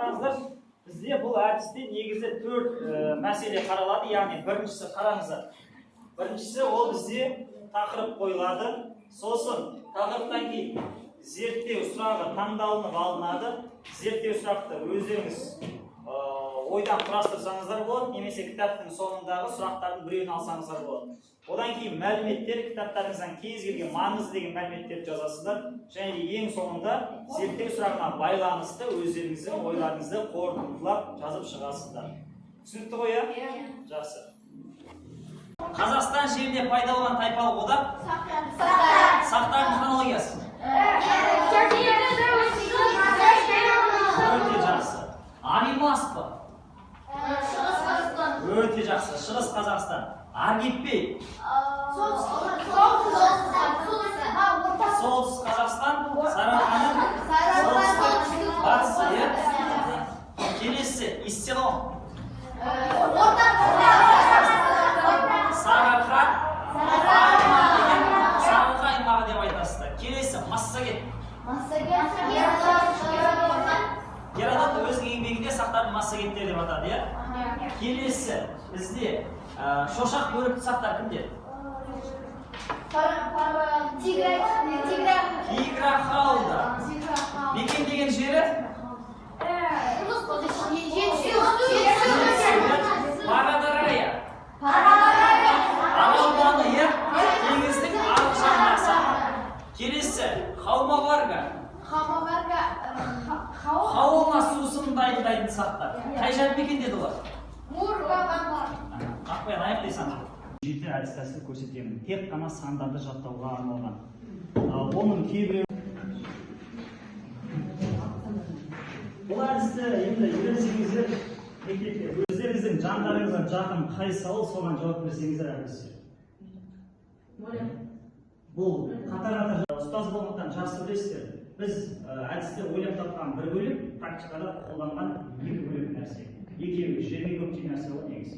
Қараңыздар, бізде бұл әдісте негізі төрт мәселе қаралады. Яғни біріншісі, қараңыздар, біріншісі ол бізде тақырып қойылады. Сосын тақырыптан кейін зерттеу сұрағы таңдалынып алынады. Зерттеу сұрақты өздеріңіз ойдан құрастырсаңыздар болады немесе кітаптың соңындағы сұрақтардың біреуін алсаңыздар болады. Одан кейін мәліметтер, кітаптарыңыздан кез келген маңызды деген мәліметтерді жазасыздар және де ең соңында зерттеу сұрағына байланысты өздеріңіздің ойларыңызды қорытындылап жазып шығасыздар. Түсінікті ғой, иә? Жақсы. Қазақстан жерінде пайда болған тайпалық одақ? Сақтардың хронологиясы. Өте жақсы. Аримаспа. Өте жақсы, Шығыс Қазақстан. Аргиппей. Солтүстік Қазақстан, Сарыарқаның солтүстік батысы, иә. Келесі Истилон. Сарыарқа аймағы деген, Сарыарқа аймағы деп айтасыздар. Келесі Массагет. Геродот өзінің еңбегінде сақтардың массагеттер деп атады, иә. Келесі бізде шошақ бөрікті сақтар кімдер? Тиграхауда. Мекендеген жері? Парадарая. Арал, иә, теңіздің арғы жағындағы сақтар. Келесі Хаумаварга. Хаума сусын дайындайтын сақтар. Қай жерді мекендеді олар? Ақбаян, аяқтайсаңыз. Жеті әдіс тәсіл көрсетемін, тек қана сандарды жаттауға арналған. Оның кейбіреу, бұл әдісті енді үйренсеңіздер, мектепте өздеріңіздің жандарыңызға жақын қай сауал, соған жауап берсеңіздер әріптестер. Бұл қатар қатар ұстаз болғандықтан жақсы білесіздер. Біз әдісті ойлап тапқан бір бөлек, практикада қолданған екі бөлек нәрсе. Екеуі жер мен көктей нәрсе ғой негізі.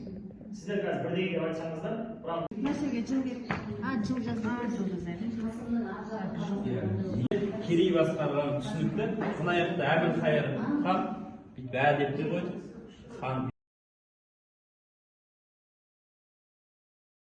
Сіздер қазір бірдеңе деп айтсаңыздар, бірақ Нәрсеге жыл керек? А, жыл жазбай, жыл жазайық. Керей басқарған, түсінікті. Мына жақта Әбілқайыр хан бүйтіп ә деп те қойды хан.